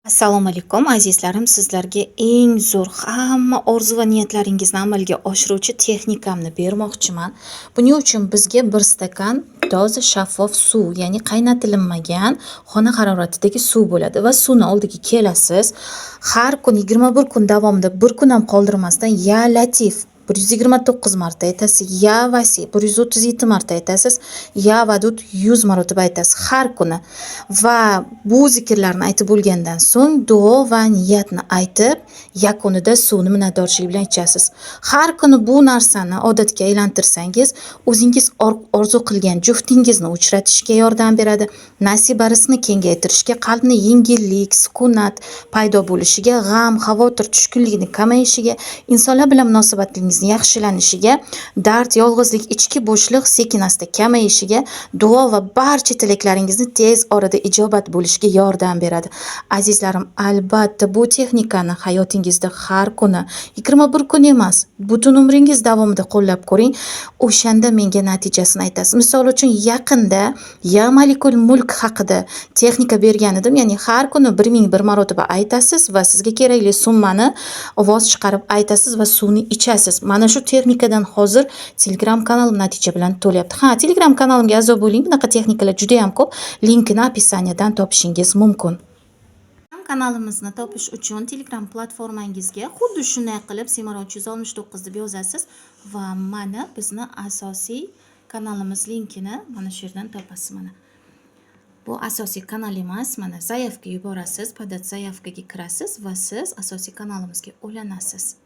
Assalomu alaykum, azizlarim. Sizlarga eng zo'r, hamma orzu va niyatlaringizni amalga oshiruvchi texnikamni bermoqchiman. Buning uchun bizga 1 stakan toza shaffof suv, ya'ni qaynatilmagan xona haroratidagi suv bo'ladi va suvni oldiga kelasiz. Har kun 21 kun davomida bir kun ham qoldirmasdan "Ya Latif" 129 marta aytasiz, "Ya Vasi" 137 marta aytasiz, "Ya Vadud" 100 marotaba aytasiz har kuni. Va bu zikrlarni aytib bo'lgandan so'ng duo va niyatni aytib, yakunida suvni minnatdorchilik bilan ichasiz. Har kuni bu narsani odatga aylantirsangiz, o'zingiz orzu qilgan juftingizni uchratishga yordam beradi, nasiba rizqni kengaytirishga, qalbni yengillik, sukunat paydo bo'lishiga, g'am, xavotir, tushkunlikni kamayishiga, insonlar bilan munosabatingizni yaxshilanishiga, dard, yolg'izlik, ichki bo'shliq sekin-asta kamayishiga, duo va barcha tilaklaringizni tez orada ijobat bo'lishiga yordam beradi. Azizlarim, albatta bu texnikani hayotingizda har kuni 21 kun emas, butun umringiz davomida qo'llab ko'ring. O'shanda menga natijasini aytasiz. Misol uchun, yaqinda "Ya Malikul Mulk" haqida texnika bergan edim. Ya'ni har kuni 1001 marotaba aytasiz va sizga kerakli summani ovoz chiqarib aytasiz va suvni ichasiz. Mana shu texnikadan hozir Telegram kanalim natija bilan to'lyapti. Ha, Telegram kanalimga a'zo bo'ling. Bunaqa texnikalar juda ham ko'p. Linkini описание dan topishingiz mumkin. Kanalimizni topish uchun Telegram platformangizga xuddi shunday qilib Sevara 369 deb yozasiz va mana bizni asosiy kanalimiz linkini mana shu yerdan topasiz mana. Bu asosiy kanal emas, mana заявка yuborasiz, "Подать заявка" ga kirasiz va siz asosiy kanalimizga ulanasiz.